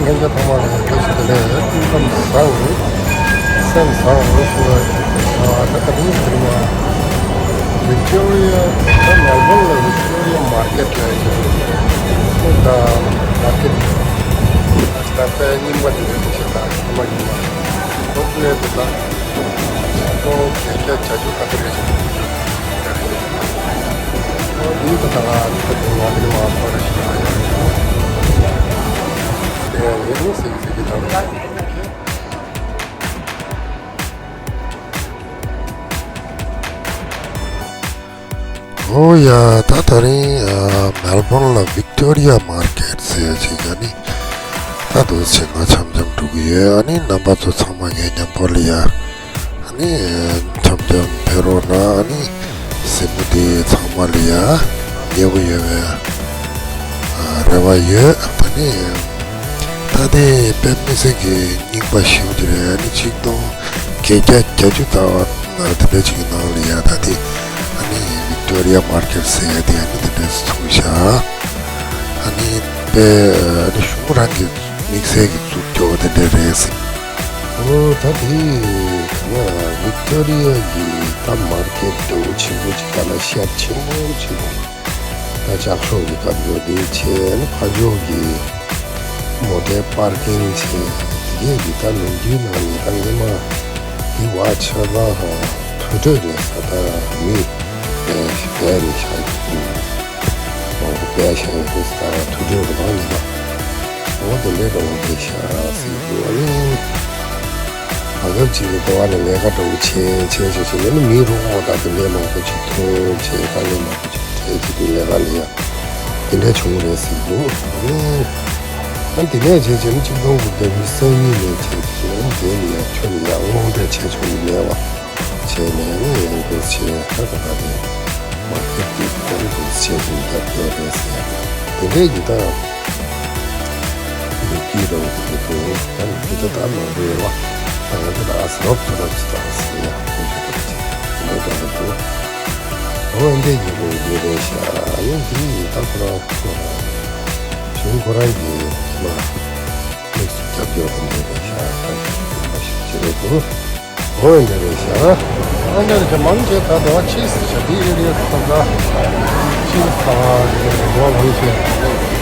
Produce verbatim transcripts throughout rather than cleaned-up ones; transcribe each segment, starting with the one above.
ལྷན་རྒྱས་ཚང་མ་ལ་བཀྲ་ཤིས་བདེ་ལེགས། སྐུ་ཁམས་བཟང་། སེམས་བཟང་། ཞུ་བ། ད་ད་རིང་དེ་རིང་ལ་ཝིག་ཊོ་རི་ཡ། ད་མེལ་བོན་ལ་ཝིག་ཊོ་རི་ཡ་མར་ཀེཊ་ལ་ཡོད། ད་མར་ཀེཊ་ད་དཔེ་རྙིང་པ་དེ་རེད། ཤ་སྟག་ཚང་མ་རྙིང་པ། ཁོ་ཚོའི་དེ་དག་ཁོ་བརྒྱད་བརྒྱ་བརྒྱད་ཅུ་ག་ཚོད་རེད་ཤག་འདི་ད་ད་ང་ད་དུང་ང་དེ་མ་ཁོ་རེ་ཞིག་ཡོད། དེ་ཡང་ཡིན་ཟེར་གི་ཟེར་གི་དང་། ཨོ་ཡ། ད་ད་རིང་ཨ་མེལ་བོན་ལ་ཝིག་ཊོ་རི་ཡ་མར་ཀེཊ་ཟེར་ཡ་ཅིག་ཡ་ནི། ད་འདུག་སེ་ང་འཆམ་འཆམ་འགྲོ་གི་ཡོད། ཨ་ནི་རྣམ་པ་ཚོ་ཚང་མ་ངའི་མཉམ་པོ་ལ་ཡ། ཨ་ནི་འཆམ་འཆམ་ཕེབས་རོགས་གནང་། ཨ་ནི་གཟིགས་མོ་དེ་ཚང་མ་ལ་ཡ་མཉེས་པོ་ཡོད་པའི་ཨ་རེ་བ་ཡོད། ཨ་ནི་ད་དེ་དཔེ་མི་སྲིད་ཀྱི་རྙིང་པ་ཞེ་པོ་ཅིག་རེད། ཨ་ནི་ཆིག་སྟོང་བརྒྱད་བརྒྱ་བརྒྱད་ཅུ་ཟླ་བ་དེ་འདྲ་ཅིག་གི་ནང་ལ་ཡ། ད་དེ་ཨ་ནི་ཝིག་ཊོ་རི་ཡ་མར་ཀེཊ་ཟེར་ཡ་དེ་ཨ་ནི་དེ་འདྲ་ཚུགས་ཤག་ཨ་ནི་དཔེ་ཨ་ནི་གཞུང་རང་གི་དམིགས་བསལ་གྱི་བཙུགས་རྒྱུ་དེ་འདྲ་རེད་ཟེར། ཨོ་ད་དེ་ང་ཝིག་ཊོ་རི་ཡ་གི་ད་མར་ཀེཊ་འདྲ་བོ་ཆེན་པོ་ཅིག་ད་ལ་ཤར་ཆེན་པོ་ཆེན་པོ། ད་ལྕགས་ཤོག་གི་སྐབས་ཡོད་དེ་བྱས་ནས་ཕར་ཕྱོགས་ཀྱི་མོ་ཊའི་པར་ཀིང་བྱས། དེ་གས་ཀྱི་ད་ལོ་རྒྱུས་ནང་ནས་ད་སྔོན་མ་འདི་བ་ཆ་ཚང་དུར་ཁྲོད་རེད་ཟེར། ད་མི་སྦས་ནས་བཞག་གི་འདུག་ཨོ་སྦས་བཞག་ཡོད་རེད་ཟེར། ད་དུར་ཁྲོད་རུ་ཁག་ཡིན་པ། ཨོ་དེ་འདྲའི་འདྲ་བོ་རེད་ཤག་ཟེར་གི་འདུག་ཨ་ནི་བར་སྐབས་ཅིག་ལ་དེ་བ་ལ་ལས་ཀ་འདྲ་བོ་བྱས་བྱས་བྱས་ནས་ནི་མི་རོགས་ད་དེ་འདྲའི་མང་པོ་ཅིག་ཐོན་བྱས། དཀའ་ལས་མང་པོ་ཅིག་འཕྲད་བྱས་དུས་ལས་ཀ་ལས་ཡ་དེ་འདྲ་བྱུང་རེད་ཟེར་གི་འདུག་ཨ་ནི་ཨ་དེ་ནས་བྱས་བྱས་ནི་ཆིག་སྟོང་དགུ་བརྒྱ་ཉི་ཤུ་རྩ་གཉིས་ནས་བྱས་བྱས་ནི་དེ་ལ་ཡ་ཁྱོད་ལ་ཡ་དངོས་འབྲེལ་བྱས་ཆོག་གི་མེད་པ་བྱས་ནས་ནི་ཡང་འདུག་བྱས། ད་ད་ད་དེ་མར་ཀེཊ་དེ་ད་འདུག་བྱས་བྱས་རྒྱབ་སྐྱོར་རེད་ཟེར་ཡ་དེ་འདྲའི་གི་ད། ལོ་རྒྱུས་རང་གི་འདུག་ད་ལོ་རྒྱུས་ད་ད་མང་པོ་ཡོད་པ། ད་ང་ཚོ་ད་ཨ་ས་རོབ་ཚོ་རོབ་ཅིག་ད་ཟེར་ཡ་ཁོང་ཚོ་ད་ཅིག་ལས་ཀ་འདུག་འོ་འདི་ཡི་ལོ་རྒྱུས་རེད་ཤག་ཨ་ནི་འདི་ཡི་ད་ཁོ་རང་གཞུང་ཁོ་རང་གི་མ་དམིགས་སུ་རྒྱབ་སྐྱོར་དེ་འདྲ་རེད་ཤག་ད་ཡིན་པ་ཞིག་ཅི་རེད་འདུག་འོ་འདི་རེད་ཤག་ཨ་འདི་རེད་ཤག་མང་ཆེ་ད་དེ་བ་ཆིས་ཤག་འདི་ཨེ་རི་ཡ་ད་ད་ཆིས་ད་འདི་རེད་འདུག་མང་ཆེ། ད་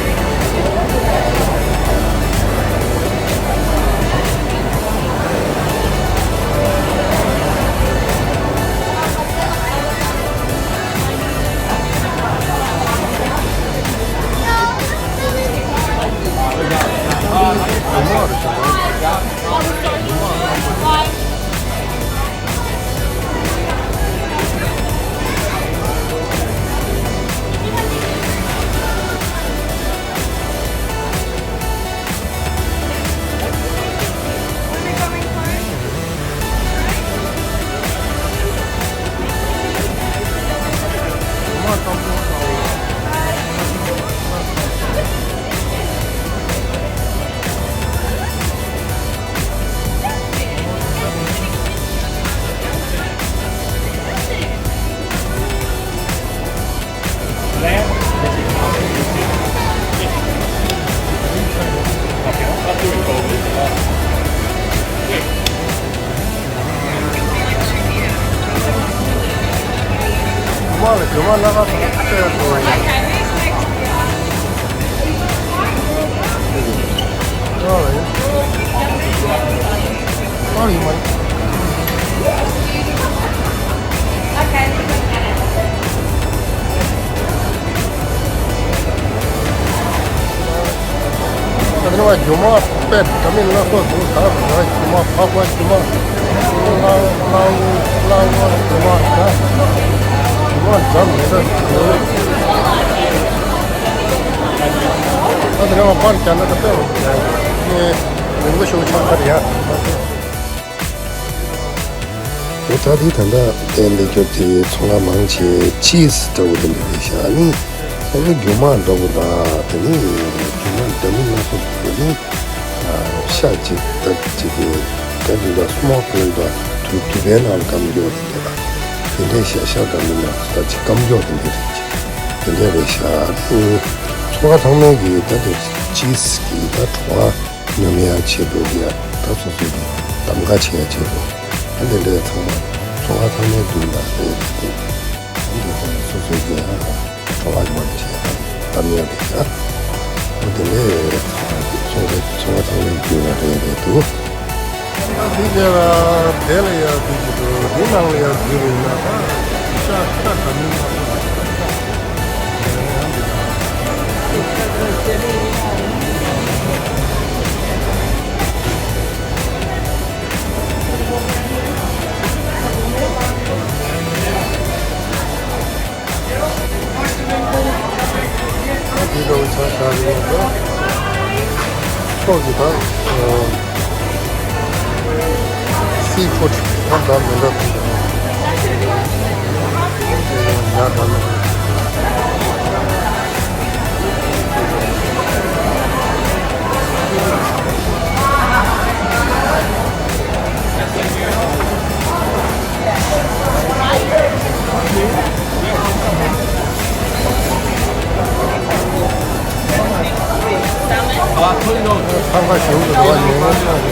ནི་བ་རྒྱུ་མ་དཔེ་འདྲ་མིན་སྣ་ཚོགས་འདུག་ད་རྒྱུ་མ་ཕག་པ། རྒྱུ་མ་གླང་གླང་གླང་པོ། རྒྱུ་མ་ད་རྒྱུ་མ་འདྲ་མི་འདྲ་འདུག་ད་ནི་བ་པར་རྒྱག་ན་ད་དཔེ་ངས་ལུང་པ་ཤོག་ཆགས་ཚར་ཡ། འོ་ད་དེ་ད་ལྟ་དེ་ལས་སྐྱོར་དེ་ཚོང་ཁང་མང་ཆེ་ཆིས་འདྲ་བོ་དེ་འདྲ་རེད་ཤག་ཨ་ནི་ཨ་ནི་རྒྱུ་མ་འདྲ་བོ་དང་དེ་ནི་རྒྱུ་མ་འདྲ་མིན་སྣ་ཚོགས་འདུག་ཨ་ནི་ཤ་ཅིག་ད་ཅིག་གི་ད་འདི་འདྲ་སི་མོག་ལ་འདྲ་དུ་དུ་བའི་ནང་ལ་སྐམ་རྒྱུ་དེ་འདྲ་དང་དེ་འདྲའི་ཤ་ཤ་འདྲ་མིན་སྣ་ཚོགས་ད་ཅིག་སྐམ་རྒྱུ་དེ་འདྲ་རེད་ཅིག་དེ་འདྲ་རེད་ཤག་ཨ་ནི་ཚོང་ཁང་ཚང་མའི་གི་ད་དེ་ཆིས་གི་ད་གྲོང་ཁ། ཉམས་ཡག་ཆེད་དུ་ཡ་ད་སོ་སོ་གི་གདམ་ག་བྱེད་ཡག་ཆེད་དུ་ཨ་འདི་འདྲའི་ཚང་མ་ཚོང་ཁང་ཚང་མའི་མདུན་ལ་རེད་དེ། ཨ་འདི་ཚོ་སོ་སོ་གི་ཡ་ཁ་བ་ཡོང་བ་བྱེད་ཡག་གདམ་ཡག་རེད་ཡ། ཨ་འདི་ལས་ཚོང་ཁང་ཚོང་ཁང་ཚོང་ཁང་ཚང་མའི་མདུན་ལ་རེད་རེད་འདུག་ཨ་འདི་འདྲ་ལ་དེ་ལ་ཡ་དེ་ཅི་འདུག་འདི་ནང་ལ་ཡ་འཛུལ་རུང་ན་ད་ཤ་ཤ་ག་མིན་མ་གཏོགས། འདི་འདྲ་བོ་ཆ་བཞག་ཡོད་ན། ཁོ་གི་ད་སི་ཕུཌ་ད་ད་མི་འདྲ་མི་འདྲ་ཡ་ད་ལ། ཐང་ཀ་ཞིག་ཏུ་འགྲོ་བ་ཉེ་བོ་ཆགས་ཡོད།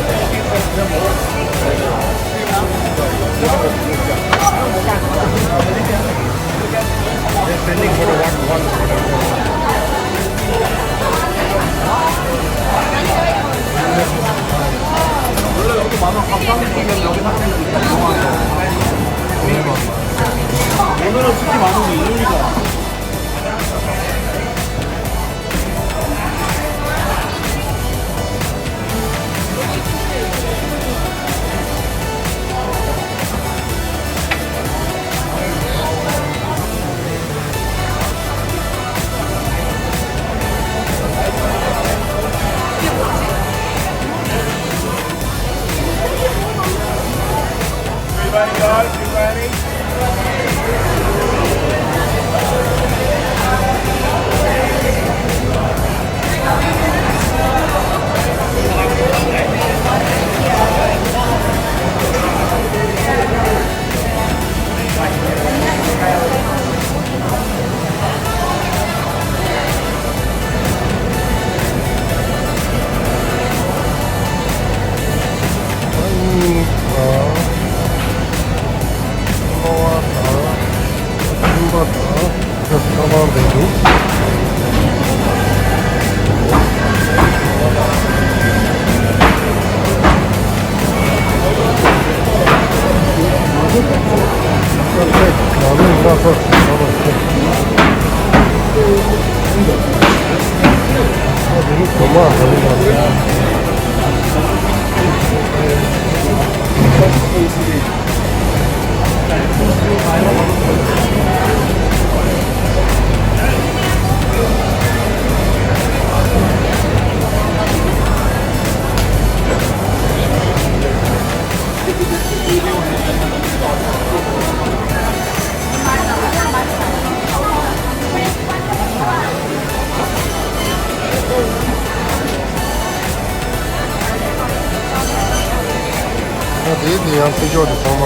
ད་དེའི་དེ་ཡང་ཕུལ་ཆོག་དེ་ཚང་མ།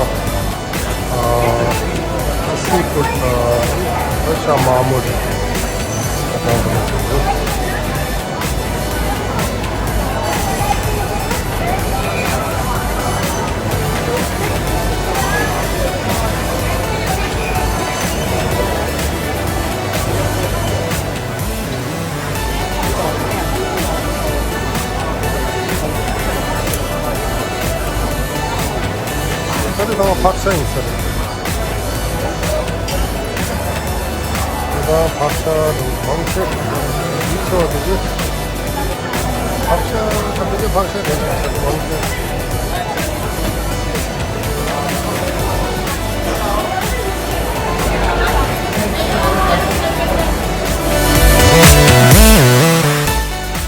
ཨ་སི་ཕུཌ་དང་ཨ་ཤ་མ་མོ་རེད། ཨ་དང་དང་ཚོ་འདུག་ད་དེ་ཚང་མ་ཕག་ཤ་ཡིན་ས་རེད། དེ་དང་ཕག་ཤ་དང་མང་ཆེ་ཡིན་ཆོག་དེ་གི་ཕག་ཤ་ད་དེ་གི་ཕག་ཤ་རེད་ཤག་ས་རེད་མང་ཆེ།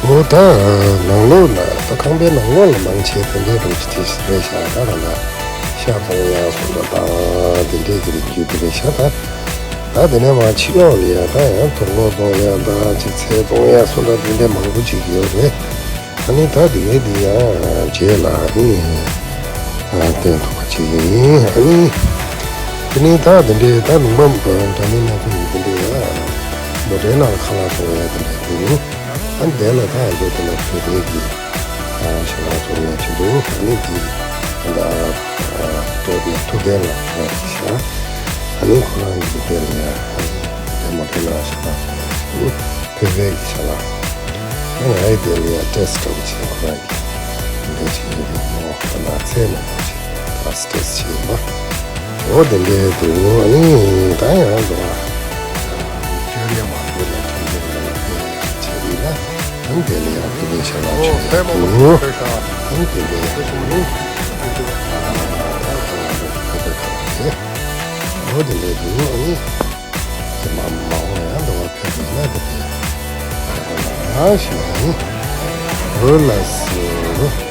འོ་ད་ནང་ལོགས་ལ་ད་ཁང་པའི་ནང་ལོགས་ལ་མང་ཆེ་དེ་འདྲའི་རོ་ཅི་དེ་རེད་ཤག་ད་ད་ལ་ཤ་བཙོང་ཡག་སོང་འདྲ་དང་དེ་འདྲའི་གི་རིགས་རྒྱུད་དེ་རེད་ཤག་ད་ད་དེ་ནས་མ་ཕྱི་ལོགས་ལ་ཡ་ད་ཡང་དུག་ལོག་བཙོང་ཡག་ད་ཅིག་ཚལ་བཙོང་ཡག་སོང་འདྲ་དེ་འདྲའི་མང་པོ་ཅིག་ཡོད་རེད། ཨ་ནི་ད་དེ་གའི་དེ་ཡང་རྗེས་ལ་ཨ་ནི་བསྟན་ཐུབ་པ་ཅིག་ཡིན། ཨ་ནི་དེ་ནས་ད་དེ་འདྲའི་ད་ལུང་པ་འདྲ་མིན་སྣ་ཚོགས་ཡོད་དེ་འདྲའི་ཡ་མོ་ཊའི་ནང་ལ་ཁ་ལག་བཙོང་ཡག་དེ་འདྲ་འདུག་ཨ་ནི་དེ་ལ་ད་ཨ་ཚོ་དེ་ལ་བོད་པའི་གི་ ཞེ་དྲག་ཚོར་ཡ་ཆེན་པོ་ཨ་ནི་འདི་ད་ལྟ་སྤྲད་པའི་ཐུགས་རྟེན་ལ་ཞེ་དྲག་ཨ་ནི་ཁོ་རང་གི་དེ་ལ་ཡ་ཨ་ནི་དེ་མོ་དེ་ལ་ཞེ་དྲག་ཚོར་ཡ་ཆེན་པོ་བོད་པའི་གི་ཞེ་དྲག་ཨ་ནི་ང་ཡི་དེ་ལ་ཡ་ཏེས་འདྲ་པོ་བྱས་ཁོ་རང་གི་འདི་བྱེད་ཀྱི་རེད་མོ། ད་ལྟ་ཚལ་མང་པོ་ཅིག་ད་ཏེས་བྱས་ཡིན་པ། འོ་དེ་འདྲའི་འདུག་ཨ་ནི་ད་ཡང་འགྲོ་བ། བཅོས་ལས་མ་བཟོས་ལ་ཐོན་རྒྱུ་ལ་བྱས་ཡིན་ན། ཨ་ནི་དེ་ལ་ཡང་དེ་འདྲའི་ཞེ་དྲག་ཨོ་ཆེ་ལྷད་མོ་ཡོད་ཆེ་ཤ། ཨ་ནི་དེ་འདྲའི་ཨ་ནི་ཨོ་དེ་འདྲའི་འདུག་ཨ་ནི་དེ་མ་མ་འོངས་ཡང་འགྲོ་བ་ཕེབས་པ་ཡིན་ན་དེ་དེ་ཨ་ཞེས་ཨ་ནི་འོ་ལ་སོ།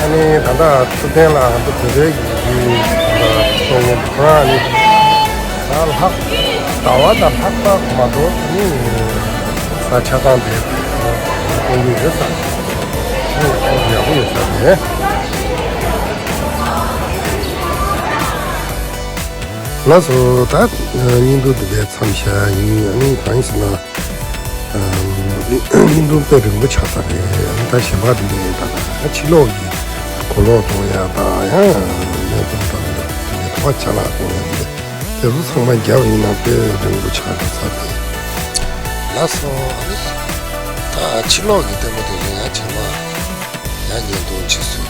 ཨ་ནི་ད་ལྟ་ཐུབ་བསྟན་ལགས་ང་ཚོ་བོད་པའི་གི་ད་ལྟ་གཏོང་མཁན་ཁོ་རང་ནི་ད་ལྷག་ཟླ་བ་དང་ལྷག་པ་མ་གཏོགས་ནི་ས་ཆ་གང་དེ་གཏོང་གི་ཡོད་ས་ནི་ཡག་པོ་ཡོད་ས་རེད། ལགས་སོ། ད་བརྙན་ཐུང་འདི་འདྲའི་མཚམས་བཞག་ཡིན། ཨ་ནི་གང་ཡིན་ཟེར་ན། བརྙན་ཐུང་དཔེ་རིང་པོ་ཆགས་ས་རེད། ཨ་ནི་ད་གཞན་པ་འདི་འདྲའི་ད་ད་ཕྱི་ལོགས་ཀྱི་གོ་ལོག་གཏོང་ཡ་ད་ཡང་བརྙན་ཐུང་ད་ད་ད་ད་ཅ་ལག་གཏོང་ཡ་འདི་འདྲ་དེ་ཚོ་ཚང་མ་བརྒྱབ་ཡིན་ན་དཔེ་རིང་པོ་ཆགས་འགྲོ་ས་རེད། ལགས་སོ། ཨ་ནི་ད་ཕྱི་ལོགས་ཀྱི་ལྟད་མོ་དེ་ཚོ་ཡང་ཕྱི་མ་ཡང་བརྙན་ཐུང་ཕྱིས་སུ་